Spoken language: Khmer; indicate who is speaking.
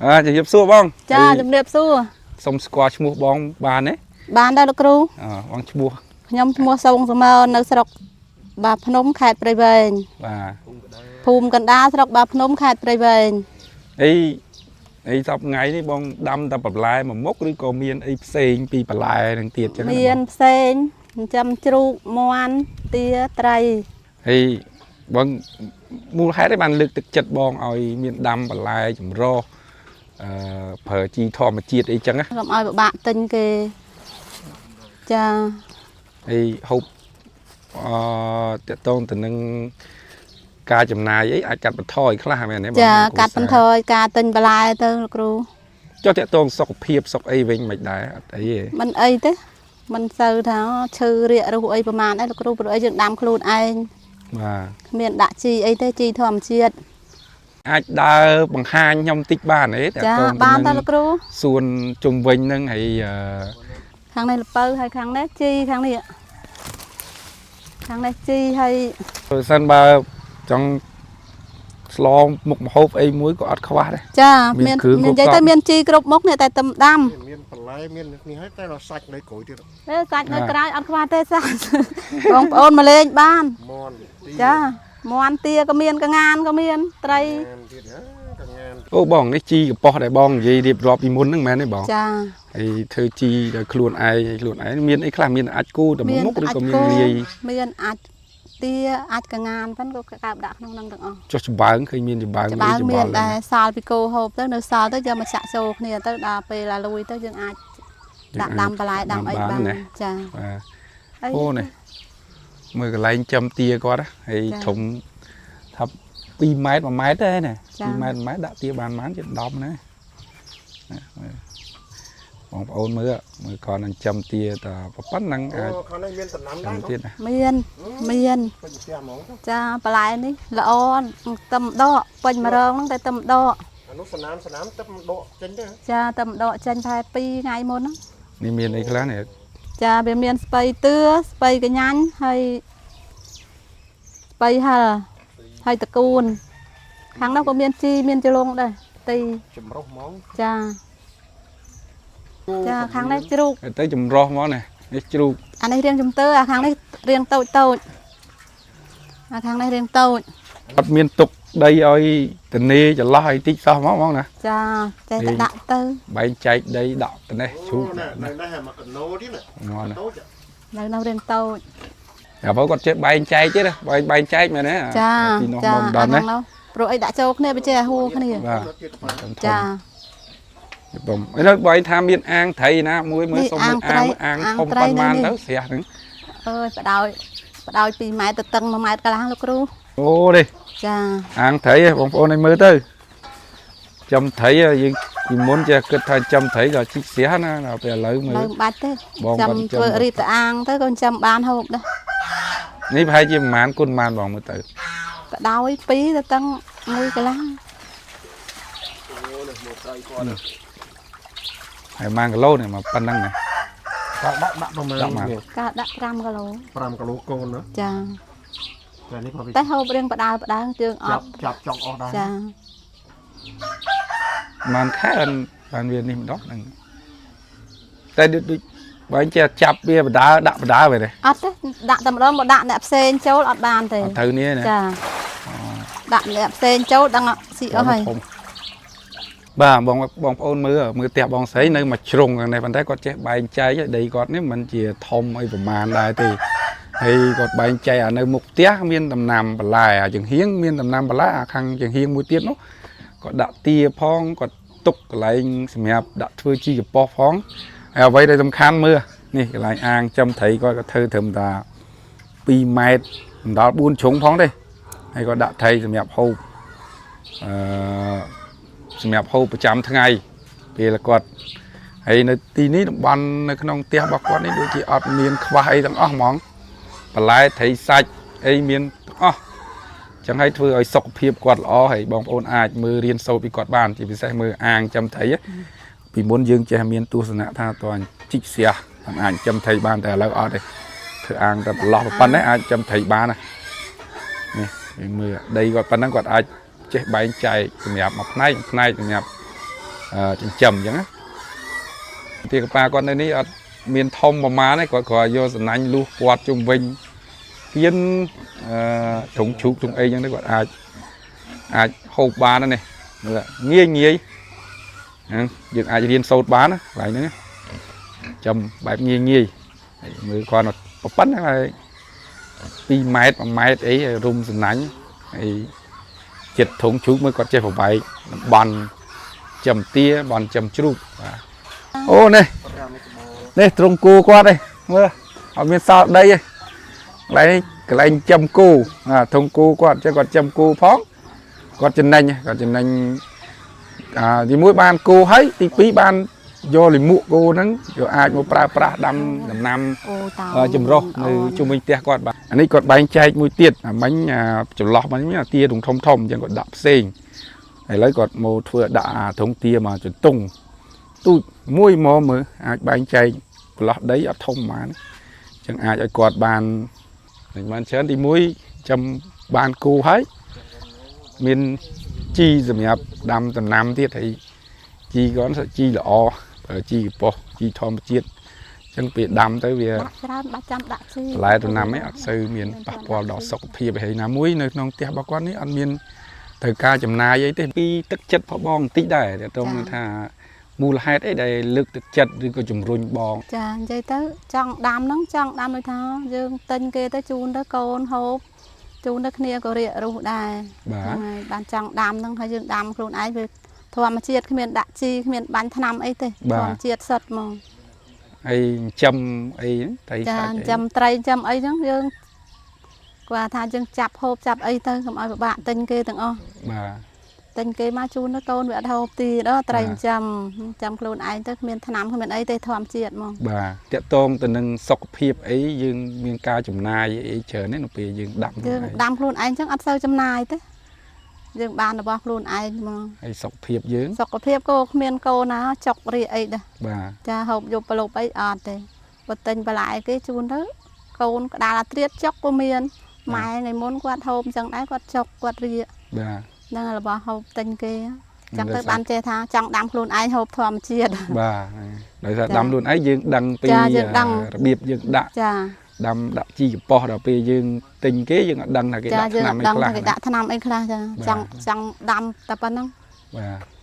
Speaker 1: ជំរាបសួរបង
Speaker 2: ចាជំរាបសួរ
Speaker 1: សូមស្គាល់ឈ្មោះបងបានទេ
Speaker 2: បានដែរលោកគ្រូ
Speaker 1: អបងឈ្មោះ
Speaker 2: ខ្ញុំឈ្មោះសុងសមរនៅស្រុកបាភ្នំខេត្តព្រៃវែង
Speaker 1: បាទ
Speaker 2: ភូមិកណ្ដាលស្រុកបាភ្នំខេត្តព្រៃវែង
Speaker 1: អីអីសប្ងៃនេះបងដាំតែបន្លែមួយមុខឬក៏មានអីផ្សេងពីបន្លែនឹងទៀតចឹងណា
Speaker 2: មានផ្សេងចិញ្ចឹមជ្រូកមាន់ទាត្រី
Speaker 1: ហើយបងមូលហេតុអីបានលើកទឹកចិត្តបងឲ្យមានដាំបន្លែចម្រុះអឺប្រើជីធម្មជាតិអីចឹងណា
Speaker 2: កុំឲ្យពិបាកទិញគេចា
Speaker 1: ហើយហូបអឺតកតងទៅនឹងការចំណាយអីអាចកាត់បន្ថយខ្លះមែនទេបង
Speaker 2: ចា
Speaker 1: ក្នុងគ្រួសារ
Speaker 2: កាត់បន្ថយការទិញបន្លែទៅលោកគ្រូ
Speaker 1: ចុះតកតងសុខភាពសុខអីវិញមិនដែរអត់អីទេ
Speaker 2: មិនអីទេមិនសូវថាឈឺរាករុះអីប្រហែលដែរលោកគ្រូព្រោះអីយើងដាំខ្លួនឯង
Speaker 1: បាទ
Speaker 2: គ្មានដាក់ជីអីទេជីធម្មជាតិ
Speaker 1: អាចដើរបង្ហាញខ្ញុំតិចបានទេតក
Speaker 2: ចា
Speaker 1: តង
Speaker 2: បាន
Speaker 1: ទៅនឹង
Speaker 2: តើលោកគ្រូ
Speaker 1: សួនជុំវិញហ្នឹងហើយអឺ
Speaker 2: ខាងនេះល្ពៅហើយខាងនេះជីខាងនេះខាងនេះជីហើយ
Speaker 1: បើសិនបើចង់ស្លមុខម្ហូបអីមួយក៏អត់ខ្វះដែរ
Speaker 2: ចា
Speaker 1: មាន
Speaker 2: មាន
Speaker 1: គ្រឿង
Speaker 2: មាននិយាយ
Speaker 1: គ្រប់
Speaker 2: ទៅមានជីគ្រប់មុខនេះតែទឹមដាំ
Speaker 3: មានបន្លែមាននេះហើយតែដល់សាច់នៅក្រួយទៀត
Speaker 2: ទេសាច់នៅក្រៅអត់ខ្វះទេសាច់ បងប្អូនមកលេងបាន
Speaker 3: មន់ទី
Speaker 2: ចាមាន់ទាក៏មានកងានក៏មានត្រី
Speaker 3: ងានទៀតណាកងាន
Speaker 1: អូបងនេះជីកប៉ោះដែលបងនិយាយរៀបរាប់ពីមុនហ្នឹងមែនទេបង
Speaker 2: ចា
Speaker 1: ហើយធ្វើជីដោយខ្លួនឯងហើយខ្លួនឯងមានអីខ្លះមានអាចគូតែមួយមុខឬក៏មានលាយ
Speaker 2: មានអាចទាអាចកងានហ្នឹងក៏កើបដាក់ក្នុងហ្នឹងទាំងអស់
Speaker 1: ចុះចម្បើងឃើញមានចម្បើង
Speaker 2: ច្បាើ
Speaker 1: អី
Speaker 2: មាន
Speaker 1: ច្បល់
Speaker 2: ដែរសល់ពីគោហូបទៅនៅសល់ទៅយកមកចាក់ចូលគ្នាទៅដល់ពេលឡាលួយទៅយើងអាចដាក់ដាំបន្លែដាំអីបាន
Speaker 1: ណា
Speaker 2: ចា
Speaker 1: បាទ
Speaker 2: អី
Speaker 1: អូនេះមើលកន្លែងចំទាគាត់ណាហើយ
Speaker 2: ចា
Speaker 1: ធំថា2ម៉ែត្រ1ម៉ែត្រទេណា
Speaker 2: ចា
Speaker 1: 2ម៉ែត្រ1ម៉ែត្រដាក់ទាបានប៉ុន្មានជា10ណាណាមើលបងប្អូនមើលមើលគាត់នឹងចំទាតែប៉ុណ្ណឹង
Speaker 3: អូ
Speaker 1: អាច
Speaker 3: ខាងនេះមានដំណាំដែរ
Speaker 1: ចំទៀតណា
Speaker 2: មានមាន
Speaker 3: ពេញផ្ទះហ្មងទៅ
Speaker 2: ចាបន្លែនេះល្អទឹមដកពេញមករងហ្នឹងតែទឹមដក
Speaker 3: អានោះសណាមសណាមទឹកដកចេញទៅ
Speaker 2: ចាទឹមដកចេញប្រហែល2ថ្ងៃមុនហ្នឹង
Speaker 1: នេះមានអីខ្លះនេះ
Speaker 2: ចាវាមានស្ពៃទឿស្ពៃកញ្ញាញ់ហើយស្ពៃហិលហើយតកូនខាងនោះក៏មានជីមានជ្រលងដែរទី
Speaker 3: ចម្រុះហ្មង
Speaker 2: ចាចាខាងនេះជ្រូក
Speaker 1: ទៅចម្រោះមកណានេះជ្រូក
Speaker 2: អានេះរៀងជំទើអាខាងនេះរៀងតូចតូចអាខាងនេះរៀងតូច
Speaker 1: អត់មានទុកដីឲ្យតនេចន្លោះឲ្យតិចសោះមកហ្មងណា
Speaker 2: ចាចេះតែដាក់ទៅ
Speaker 1: បែងចែកដីដាក់តនេះជ្រូក
Speaker 3: ណា
Speaker 1: ដាក់
Speaker 3: នៅនេះមកកណូទៀតណា
Speaker 1: មកណា
Speaker 3: តូច
Speaker 2: នៅនៅរៀងតូច
Speaker 1: តែបើគាត់ចេះបែងចែកទៀតណាបែងបែងចែកមែនទេអា
Speaker 2: ចា
Speaker 1: ពីនោះ
Speaker 2: ចា
Speaker 1: មកដល់ណា
Speaker 2: អាខាងនោះព្រោះអីដាក់ចូលគ្នាវាចេះហួរគ្នា
Speaker 1: បាទ
Speaker 3: ទៀតបាទ
Speaker 1: ធំ
Speaker 2: ចា
Speaker 1: បំឥឡូវបើឯងថាមានអាងត្រីណាមួយមើល
Speaker 2: នេះ
Speaker 1: សុំមើលអាងមើល
Speaker 2: អា
Speaker 1: អាងធំ
Speaker 2: ងត្រី
Speaker 1: ប៉ុន្មាន
Speaker 2: នៅនេះ
Speaker 1: ទៅស្រះហ្នឹង
Speaker 2: អើយបដោយបដោយ2ម៉ែត្រទៅតឹង1ម៉ែត្រកន្លះលោកគ្រូ
Speaker 1: អូនេះ
Speaker 2: ចា
Speaker 1: អាងត្រីហ៎បងប្អូនឲ្យមើលទៅចំត្រីហ៎យើងពីមុនចេះគិតថាចំត្រីក៏ជីកស្រះណាដល់ពេលឥឡូវមើល
Speaker 2: នៅមិនបាច់ទេ
Speaker 1: បង
Speaker 2: ចាំ
Speaker 1: គាត់ចាំ
Speaker 2: ធ្វើរៀបទៅអាងទៅក៏ចាំបានហូបដែរ
Speaker 1: នេះប្រហែលជាប្រហែលគុណប្រហែលបងមើលទៅ
Speaker 2: បដោយ2ទៅតឹង1កន្លះ
Speaker 3: អូនេះមកត្រីគាត់
Speaker 1: ហើយប្រហែលគីឡូនេះមកប៉ុណ្ណឹងណា
Speaker 3: ដាក់ដាក់ដាក់ប្រមាណ
Speaker 1: ដាក់មក
Speaker 2: ការដាក់5គីឡូ
Speaker 3: 5គីឡូកូនណា
Speaker 2: ចា
Speaker 3: តែនេះក៏វា
Speaker 2: តែហូបរៀងបដើបដើជើងអ
Speaker 3: ចាប់
Speaker 2: ត់
Speaker 3: ចាប់ចង់អស់ដែរ
Speaker 2: ចា
Speaker 1: ប្រហែលខែបានបានវានេះម្ដងហ្នឹងតែដូចដូចបើឯងចេះចាប់វាបដើដាក់បដើវិញទេ
Speaker 2: អត់ទេដាក់តែម្ដងមកដាក់អ្នកផ្សេងចូលអត់បានទេ
Speaker 1: អត់ត្រូវនេះណា
Speaker 2: ចាដាក់អ្នកផ្សេងចូលដឹងស៊ីអស់ហើយ
Speaker 1: ធំបាទបងបងប្អូនមើលមើលផ្ទះបងស្រីនៅមួយជ្រុងខាងនេះប៉ុន្តែគាត់ចេះបែងចែកឲ្យដីគាត់នេះមិនជាធំអីប្រមាណដែរទេហើយគាត់បែងចែកអានៅមុខផ្ទះមានដំណាំបន្លែអាចង្ហៀងមានដំណាំបន្លែអាខាងចង្ហៀងមួយទៀតនោះគាត់ដាក់ទាផងគាត់ទុកកន្លែងសម្រាប់ដាក់ធ្វើជីកប៉ោះផងហើយអ្វីដែលសំខាន់មើលនេះកន្លែងអាងចំត្រីគាត់ក៏ធ្វើត្រឹមតា2ម៉ែត្រមិនដល់4ជ្រុងផងទេហើយគាត់ដាក់ត្រីសម្រាប់ហូបអឺ សម្រាប់ហូបប្រចាំថ្ងៃពេលគាត់ហើយនៅទីនេះតំបន់នៅក្នុងផ្ទះរបស់គាត់នេះដូចជាអត់មានខ្វះអីទាំងអស់ហ្មងបន្លែត្រីសាច់អីមានទាំងអស់ចឹងហើយធ្វើឲ្យសុខភាពគាត់ល្អហើយបងប្អូនអាចមើលរៀនសូត្រពីគាត់បានជាពិសេសមើលអាងចាំត្រីពីមុនយើងចេះមានទស្សនៈថាតើជីកស្រះมันអាចចាំត្រីបានតែឥឡូវអត់ទេធ្វើអាងតែប្រឡោះប៉ុណ្ណេះអាចចាំត្រីបានណានេះវាមើលដីគាត់ប៉ុណ្ណឹងគាត់អាច ចេះបែងចែកសម្រាប់មួយផ្នែកមួយផ្នែកសម្រាប់ ចិញ្ចឹមអញ្ចឹងណាទីកប៉ាគាត់នៅនេះអត់មានធំប្រមាណទេគាត់គ្រាន់យកសំណាញ់លូសព័ទ្ធជុំវិញគៀនអឺធុងឈូកធុងអីអញ្ចឹងទៅគាត់អាចអាចហូបបានណានេះមើលងាយងាយហ្នឹងយើងអាចរៀនសូត្របានណាកន្លែងហ្នឹងណាចាំបែបងាយងាយហើយមើលគាត់ប៉ុណ្ណឹងហើយ2ម៉ែត្រ1ម៉ែត្រអីហើយរុំសំណាញ់ហើយចិត្តធុងឈូកមើលគាត់ចេះប្របែកតំបន់ចំទាបន់ចំជ្រូកបាទអូនេះនេះទ្រង់គូគាត់ឯងមើលអត់មានសល់ដីទេកន្លែងនេះកន្លែងចំគូអាធុងគូគាត់ចឹងគាត់ចំគូផងគាត់ចំណេញគាត់ចំណេញអាទីមួយបានគូហើយទីពីរបានយកលិមួកគោហ្នឹងយកអាចមកប្រើប្រាស់ដាំដំណាំ
Speaker 2: អូតោ
Speaker 1: ចម្រុះនៅជុំវិញផ្ទះគាត់បាទអានេះគាត់បែងចែកមួយទៀតអាមិញអាចន្លោះមិញអាទាធំធំធំអញ្ចឹងគាត់ដាក់ផ្សេងឥឡូវគាត់មកធ្វើដាក់អាធុងទាមកចន្ទង់ទូចមួយមកមើលអាចបែងចែកប្រឡោះដីអត់ធំប៉ុន្មានអញ្ចឹងអាចឲ្យគាត់បាននឹងបានច្រើនទីមួយចាំបានគូហើយមានជីសម្រាប់ដាំដំណាំទៀតហើយជីគាត់ជីល្អប្រើជីកប៉ុសជីធម្មជាតិអញ្ចឹងពេលដាំទៅវា
Speaker 2: ដាក់ច្រើនបាច់ចាំដាក់ជី
Speaker 1: បន្លែដំណាំឯងអត់សូវមានប៉ះពាល់ដល់សុខភាពឯណាមួយនៅក្នុងផ្ទះរបស់គាត់នេះអត់មានត្រូវការចំណាយអីទេពីទឹកចិត្តផងបងបន្តិចដែរតើតោងថាមូលហេតុអីដែលលើកទឹកចិត្តឬក៏ជំរុញបង
Speaker 2: ចានិយាយទៅចង់ដាំហ្នឹងចង់ដាំដូចថាយើងទិញគេទៅជូនទៅកូនហូបជូនទៅគ្នាក៏រាករូសដែរ
Speaker 1: បាទ
Speaker 2: ហ្នឹងហើយបានចង់ដាំហ្នឹងហើយយើងដាំខ្លួនឯងវាធម្មជាតិគ្មានដាក់ជីគ្មានបាញ់ថ្នាំអីទេធម្មជាតិសុទ្ធហ្មង
Speaker 1: ហើយចិញ្ចឹមអីហ្នឹងត្រី
Speaker 2: ចា
Speaker 1: សាច់អី
Speaker 2: ចិញ្ចឹមត្រីចិញ្ចឹមអីហ្នឹងយើងគាត់ថាយើងចាប់ហូបចាប់អីទៅកុំឲ្យពិបាកទិញគេទាំងអស់
Speaker 1: បាទ
Speaker 2: ទិញគេមកជូនទៅកូនវាអត់ហូបទីដល់ត្រីចិញ្ចឹមចិញ្ចឹមខ្លួនឯងទៅគ្មានថ្នាំគ្មានអីទេធម្មជាតិហ្មង
Speaker 1: បាទតកតងទៅនឹងសុខភាពអីយើងមានការចំណាយអីច្រើនទេនៅពេលយើងដាំខ្លួន
Speaker 2: យើង
Speaker 1: ឯង
Speaker 2: ដាំខ្លួនឯងចឹងអត់សូវចំណាយទេយើងបានរបស់ខ្លួនឯងហ្មង
Speaker 1: ហើយសុខភាពយើង
Speaker 2: សុខភាពក៏គ្មានកូនណាចុករាកអីដែរ
Speaker 1: បាទ
Speaker 2: ចាហូបយប់ប្រឡប់អីអត់ទេបើទិញបន្លែគេជូនទៅកូនក្តារអាត្រៀតចុកក៏មានម៉ែថ្ងៃមុនគាត់ហូបចឹងដែរគាត់ចុកគាត់រាក
Speaker 1: បាទ
Speaker 2: ហ្នឹងហើយរបស់ហូបទិញគេចឹងទៅបានចេះថាចង់ដាំខ្លួនឯងហូបធម្មជាតិ
Speaker 1: បាទដោយសារដាំខ្លួនឯងយើងដឹងពី
Speaker 2: ចាយើងដឹង
Speaker 1: របៀបយើងដាក់
Speaker 2: ចា
Speaker 1: ដាំដាក់ជីកប៉ោះដល់ពេលយើងទិញគេយើងអត់ដឹងថាគេ
Speaker 2: ចា
Speaker 1: ដាក់
Speaker 2: យើង
Speaker 1: ថ្នាំអី
Speaker 2: អត់ដឹង
Speaker 1: ខ្លះណា
Speaker 2: ថាគេដាក់ថ្នាំអីខ្លះចា
Speaker 1: បាទ
Speaker 2: ចង់ចង់ដាំតែប៉ុណ្្នឹង
Speaker 1: បាទ